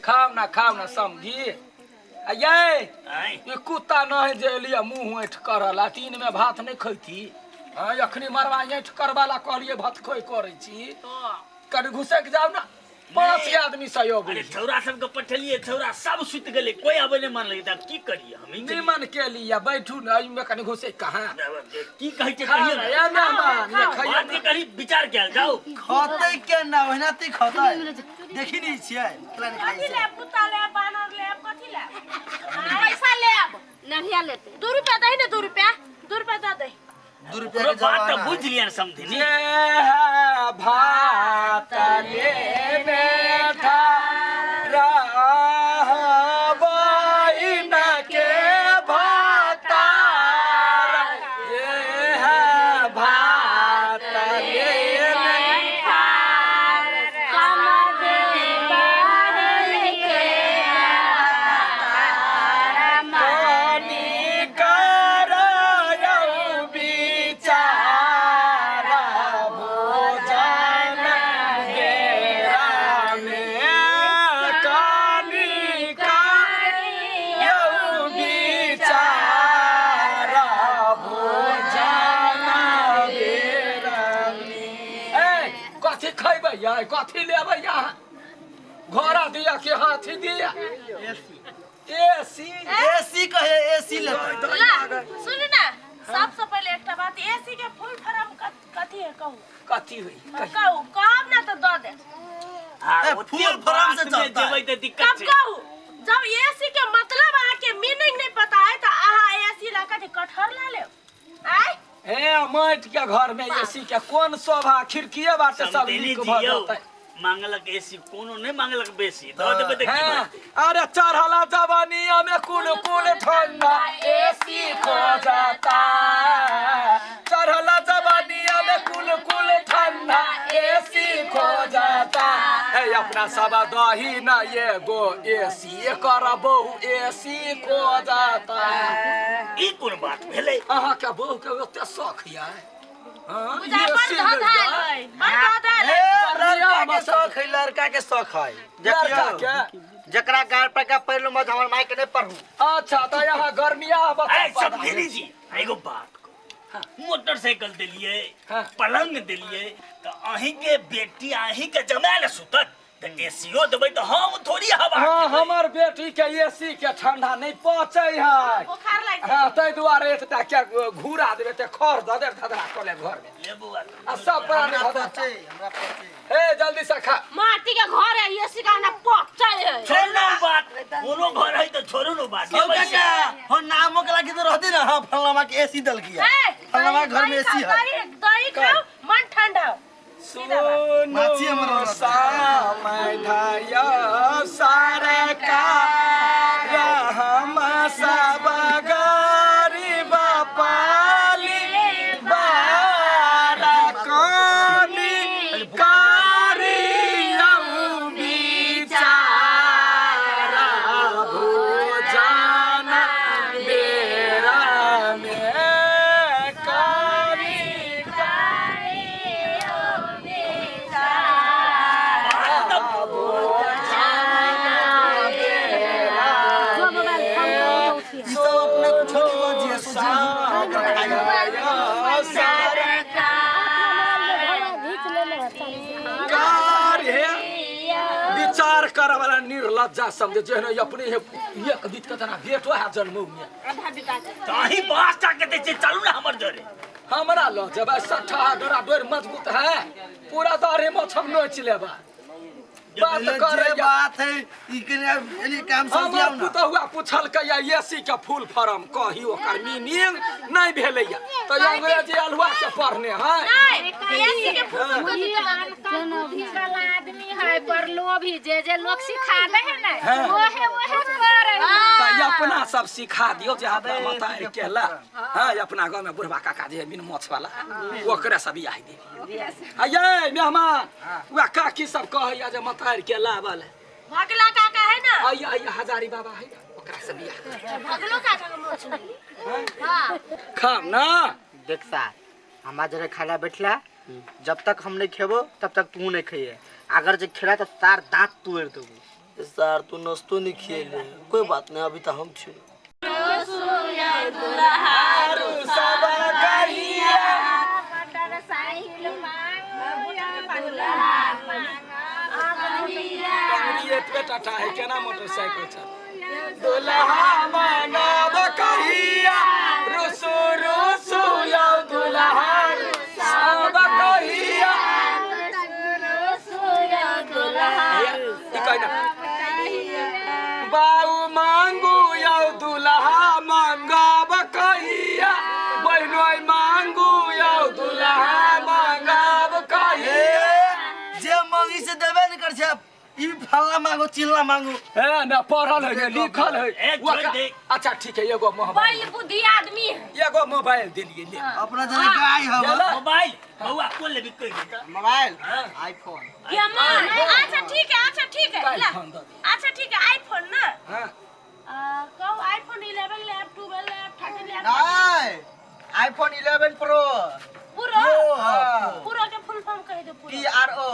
खाओ ना, खाओ ना समझी। आ ये आँय। ई कुत्ता न है जे एलियै मुँह ऐठ करल आ दिन में भात नहीं खैती। हाँ, अखनी मरवा ऐठ करवा ला कहलियै भात खोइ करै छी। कनि घुसक जाउ ना, 5 आदमी सहयोग। अरे छौरा सबके पठेलियै, छौरा सब सुति गेलै, कोई आबै नहि मानलकै, तऽ आब की करियै हम? निमन के लिया बैठू ना, एहिमे कनि घुसै कहाँ? की कहै छै खा कहियौ ना, ने। या मेहमान, ये खाइए बात के करी विचार कयल जाउ। खतै केना? ओहिना ते खतै, देखी नहीं छियै केना नहीं खाइ कथी छै। लेब? कुत्ता लेब, बानर लेब, कथी लेब? पैसा लेब, नहिया लेते। 2 रुपया दही ने, 2 रुपया, 2 रुपया दऽ दही। 2 रुपया ओकरो के बात तऽ जमाना बुझि है। लियनि समधिनी। जे है भात लेने था रहबई न के भातार, जे है भात लेने कनी करयौ विचार भोजन बेरामे, कनी करयौ विचार भोजन बेरामे। ए कथी खैबै यै? कथी लेबै अहाँ? घोड़ा दिया कि हाथी दिया? एसी। एसी कहे, एसी लेतै। ला, सुनू ना, सबसे पहिले एकटा बात, एसी के फुल फॉर्म कथी है, कहू? कथी हुई? कहू, कहब ना तऽ दऽ देब। आ, ए, ओते फुल फॉर्म से बातमे चलता है। जेबै तऽ दिक्कत कब छै। कहू? जब एसी के मतलब अहाँ के मीनिंग नहीं पता है तो अहाँ एसी ला कथी कटहर ला लेब? आय हे, माटि के घर में एसी के कोन शोभा? खिड़कीए बाटे सब समधिनी लीक जी भऽ यौ, जेतै। मांगलक एसी, कोनो नहि मांगलक बेसी, दऽ देबै तऽ की हैं, भऽ जेतै? अरे चढ़ला जवानिया में कुल कुल ठंडा एसी खो जाता, चढ़ला जवानिया में कुल कुल ठंडा एसी खो जाता है। अपना सब दही न एगो एसी, एकर बहु एसी खो जाता। ई कोन बात भेलै? अहाँके बहु के ओते शौख यऽ? हाँ, बुझाइ बड़ एसी धधायल लैया। है, बड़ धधायल ए, है। लड़का के शौक है, लड़का के शौक है। लड़का देखियौ के जकरा गार पर के पढ़लू मत, हमर माय के नहीं पढ़ू। अच्छा, तऽ यहाँ गर्मिया ऐ समधिनी जी, एगो बात कहू, मोटरसाइकिल देलियै, पलंग देलियै, तऽ अहीं के बेटी अहीं के जमाए ने सुतत, तऽ एसीओ देबै तऽ हम थोड़ी हवा हाँ, खेबै। हमर बेटी के एसी के ठंडा नहीं पचै है। बोखार लागि जाइ। हाँ, ताहि दुआरे एकटा के घूरा देबै तऽ खर दऽ देब, धधरा कऽ लेब घर में। ले बौआ। आ सब प्राणी हमरा धधरा। पचे, हमरा पचे। हे, जल्दी से खा। माटी के घर है, एसी का ना पचै है। छोड़ू ने उ बात, कोनो घर है तऽ छोड़ू ने उ बात। हौ काका, हो नामो के लागी तो रहती ना। हाँ, फलनामा के एसी दल किया, ए, फलनामा के घर में दही एसी खाओ, है। दही दही खाओ, मन ठंडा हो। माछी हमर सुनो औरत है। सामधाय सरकार, हम सब गरीब पाली बारा, कनी करियौ विचार भोजन बेरा में, करी जो मोबाइल फोन करो तो उठिए। ई सब अपने कुछ नहीं बजिए, सोचिए घीच लेले है। कार्य विचार करे वाला निर्लज्जा समझे जेहन अपने हे एक बीत के तना बेटो है जन्मौ में। आधा बिका के तऽ अहीं बास टा के दै छियै, चलू ने हमर जरे। हमरा ल जेबै? सट्ठा डोरा डोर मजबूत है, पूरा दाढ़ी मोछ हम नोच लेबा। बात जे करे बात है ई के एनी काम हमर समझियौ ना। पुतहुआ पुछलकै या एसी के फुल फॉर्म कही, ओकर मीनिंग नहि भेलैया, तऽ अंग्रेजी अलुआ के पढ़ने है। नहीं, एसी के फुल फॉर्म कथी? बुद्धि वाला आदमी है पर लोभी, जे जे लोग सिखाबे है ना, ओहे ओहे करे है। तऽ अपना सब सिखा दियौ जे अपना माता केला। हाँ, अपना गाँव में बुढ़वा काका जे है बिन मोछ वाला, ओकरे सब बियाह देबी। आ ये मेहमान, वएह काकी सब कहैया जे मतार के लावल है। भगला काका है ना? आइया आइया, हजारी बाबा है ना, ओकरा से बियाह कर। भगलो काका के मोछ नहीं। हाँ। खाम ना। देख सार, हमारा जरे खाला बैठला, जब तक हम नहीं खेबो तब तक तू नहीं खाइए। अगर जे खेला तो सार दांत तोड़ देबो। सर तू नस्तो नहीं खिएले, कोई बात नहीं, अभी तो हम छी। बेटा है केना मोटरसाइकिल चल दुल्हा मांगब कहिया रुसु रुसु यौ दुल्हा सब कहिया ई कहना बाऊ मांगू यौ दुल्हा मांगब कहिया बहनोई मांगू यौ दुल्हा मांगब कहिया। जे मांगी से देबे नहीं कर छे, ई फल्ला मांगो चिल्ला मांगो। है ना पढ़ल है लिखल है। ए, छोड़ दे। अच्छा ठीक है, एगो मोबाइल, बड़ी बुद्धि आदमी है। एगो मोबाइल दिलिए ले अपना जने गाय हवा मोबाइल बउआ कोन लेबी कहि दे त। Mobile iPhone. अच्छा ठीक है, अच्छा ठीक है, ला। आईफोन दऽ दे। अच्छा ठीक है, आईफोन ना। हाँ। कहू आईफोन 11 लेब, 12 लेब, 13 लेब? नहीं, आईफोन 11 प्रो। पूरा हाँ। पूरा के फुल फॉर्म कहि दे। पूरा PRO।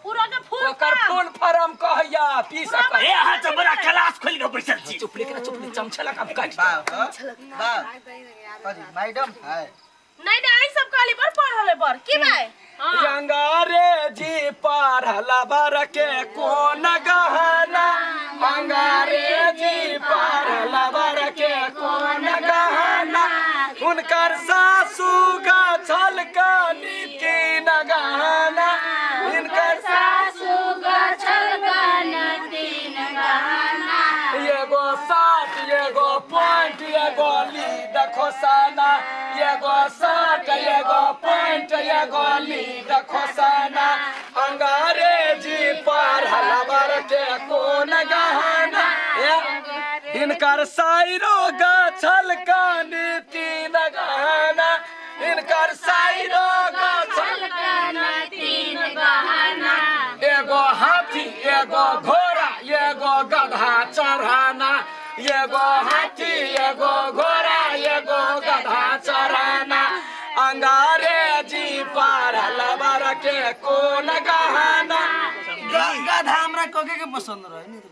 पूरा के फुल ओकर फॉर्म। फुल फॉर्म कहैया पी सकै। ए अहाँ सब बड़ा क्लास खोलि के बैसल छी। चुप लेकिन चुप ले, चमचा लगा काट। बा बा कथी मैडम है? नहीं नहीं, आई सब कहली पर पढ़ल है पर की भाई? अंग्रेजी पढ़ला बर के कोन गहना, अंग्रेजी पढ़ला बर के कोन गहना, हुनकर सासू गछल कनी तीन गहना, हिनकर सासू गछल कनी तीन गहना। एगो सात एगो पॉइंट एगो लीड खोसाना, एगो सात एगो पॉइंट एगो लीड खोसाना, अंग्रेजी पढ़ल बर के कोन गहना, हिनकर साइरो गछल कनी तीन गहना, हिनकर साइरो गछल कनी तीन गहना। एगो हाथी एगो घोड़ा एगो गधा चढ़ाना, एगो हाथी एगो घोड़ा एगो गधा चढ़ाना, अंग्रेजी पढ़ल बर के कोन गहना। गधा हमरा कके के पसंद रहे नहीं तो।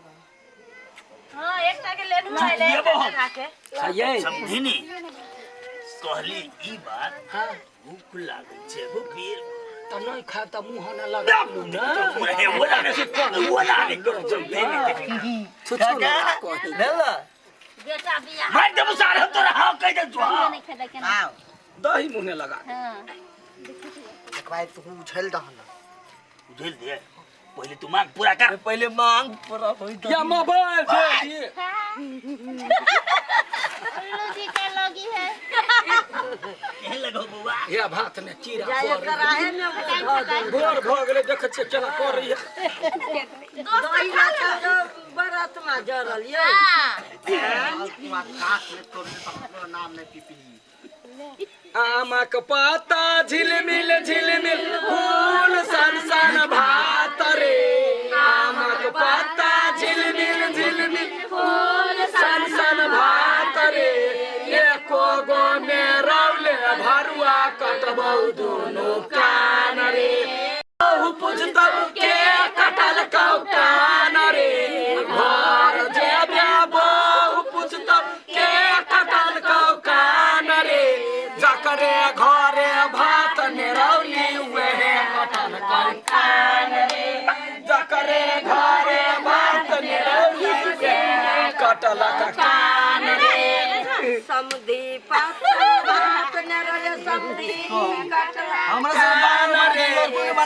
हां, एकटा के लेनु आइले एकटा के। समझिनी कहली ई बात। हां, भूख लागल छै एगो बेर त नहीं खा त मुंह न लगा ना। रे बोला रे बोला रे समझिनी। छुछु ना कही ले बेटा बियाह मार देबो सार हम तोरा। हां कहि दे जो। नहीं खेलै के। आओ दही मुंह ने लगा। हां भाई तू उछल दहन। उझेल दे पहले तू मांग पूरा कर। पहले मांग पूरा होई या मोबाइल दे दिए। उल्लू जी के लगी है। केहन लगो बउआ? या भात में कीड़ा पड़ गोर भ गेलै, देख छियै केना करैया। बरात में जरल ये। काट ले तो नाम नहीं पीपी। आमक पाता झिलमिल झिलमिल फूल सन सन भात रे, आमक पाता झिलमिल झिलमिल फूल सन सन भात रे, एको गो में रौले भरुआ कटबौ दुनू कान रे, बहु पुछतौ के कटल कौ कान रे, घर जेबे बहु पुछतौ के कटल कौ कान रे, जकरे घरे भात निरौली वेहे कटल कौ कान रे, जकरे घरे भात निरौली वेहे कटल कान रे। समधी पात भात नरल समधी कटला हमरा सब कान रे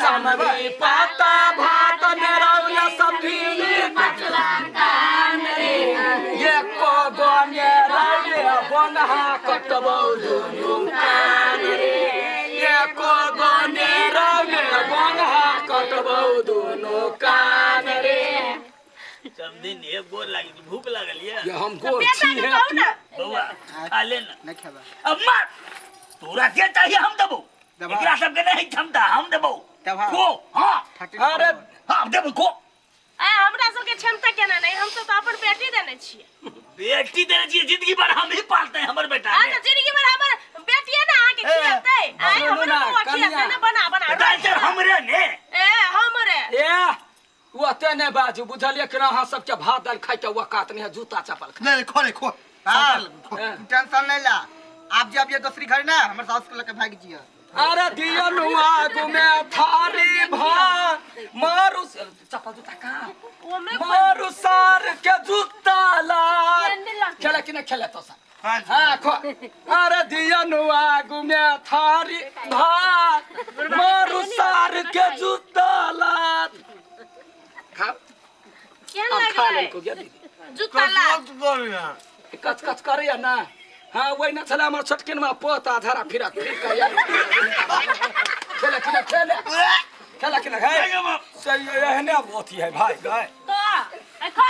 समधी पाता भात निरौला समधी कटला कान रे, एको गो निरौले बनहा कटबौ दुनू कान रे, एको गो निरौले बनहा कटबौ दुनू कान रे। समझिनी एक गोर लागी भूख लागल ये। ये हम गोर बेटा छी के है कहू ना। बउआ खा ले ना। नहीं खेबा। अब मार तोरा के चाहिए हम देबो, देबा। एकरा सबके नहीं क्षमता हम देबो। देबा। खो। हां अरे हां देबो खो। ए हमरा सबके क्षमता केना नहीं, हम सब तो अपन बेटी देने छियै। बेटी देने छियै, जिंदगी भर हम ही पालते हैं हमर बेटा आ के। तो जिंदगी भर हमर बेटिए ना आके खियाते, आइ सुनू हमरो ना, बउआ खियाते कनिया। ना बना बना। दाल हमरे ने। ए हमरे ए ओते नहि बाजू बुझलियै कि ना अहाँ सबके भात दालि खाइके औकात नहि है जूता चप्पल खा नहीं खो नहीं खो हाँ। टेंशन नहीं ला आप जब ये दूसरी घर ना हमर सास के लेके भाग जिया अरे दिया आगू में थारी भात मारू चप्पल जूता कहाँ ओमे मारू सार के जूता ला खेले कि नहीं खेले तो सर हाँ खो अरे दिया आगू में थारी भात मारू सार के जूता ला खा केहन अब खा लगलै लेलको गे दीदी जूता ला कच कच करैया ना हाँ वही ना छलै हमर छोटकिनमा पोता धरा फिरा फिर करैया खेले कि ना खेले खेले कि ना खाए सही एहने अथी है भाई गाय तो ए खा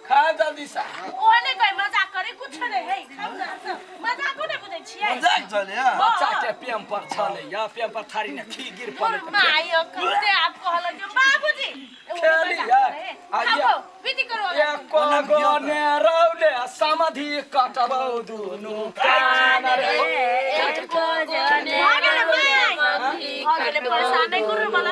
खा जल्दी से ओ नहीं कोई मजाक करे कुछ नहीं है खाउ ना सब मजाको नहीं बुझै छियै मजाक चले बच्चा के पेम पर छलै या पेम पर थारी ने खी गिर मोर पड़े माय कते आप कहल जे बाबूजी खेली है। आइए। विधि करो एको गने रौले समाधि कटबौ दुनू कान रे एको जने भऽ गेलै माय भऽ गेलै परेशान नहि करू मला।